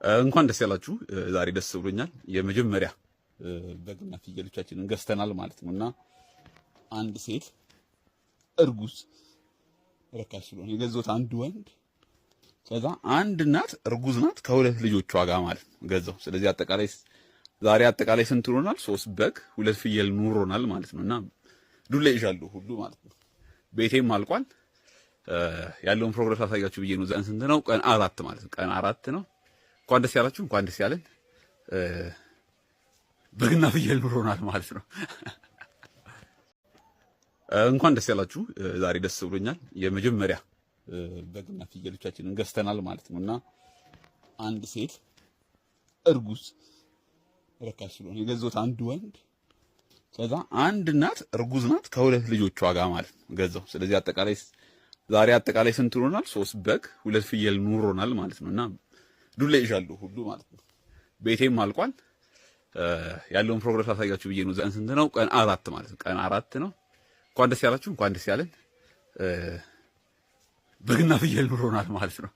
እንኳን ደስ ያላችሁ። ዛሬ ደስ ብሎኛል። የመጀመሪያ በግና ፍየሎቻችንን ገዝተናል ማለት ነው። እና አንድ ሴት እርጉዝ ረካሽ ስለሆነ የገዛሁት አንድ ወንድ፣ ከዛ አንድ እናት እርጉዝ ናት ከሁለት ልጆቿ ጋር ማለት ነው ገዛው። ስለዚህ አጠቃላይ ዛሬ አጠቃላይ ስንት ሆኖናል? 3 በግ 2 ፍየል ኑሮናል ማለት ነው። እና ዱላ ይዣለሁ ሁሉ ማለት ነው። ቤቴም አልቋል። ያለውን progress አሳያችሁ ብዬ ነው። ዛን ስንት ነው? ቀን 4 ማለት ነው። ቀን 4 ነው። እንኳን ደስ ያላችሁ፣ እንኳን ደስ ያለን። በግና ፍየል ኑሮናል ማለት ነው። እንኳን ደስ ያላችሁ። ዛሬ ደስ ብሎኛል። የመጀመሪያ በግና ፍየሎቻችንን ገዝተናል ማለት ነው። እና አንድ ሴት እርጉዝ ረካሽ ስለሆነ የገዛሁት አንድ ወንድ፣ ከዛ አንድ እናት እርጉዝ ናት ከሁለት ልጆቿ ጋር ማለት ነው ገዛው። ስለዚህ አጠቃላይ ዛሬ አጠቃላይ ስንት ሆኖናል? 3 በግ 2 ፍየል ኑሮናል ማለት ነው። እና ዱላ ይዣለሁ ሁሉ ማለት ነው። ቤቴም አልቋል። ያለውን progress አሳያችሁ ብዬ ነው። ዛን ስንት ነው? ቀን 4 ማለት ነው። ቀን 4 ነው። እንኳን ደስ ያላችሁ፣ እንኳን ደስ ያለን። በግና ፍየል ኑሮናል ማለት ነው።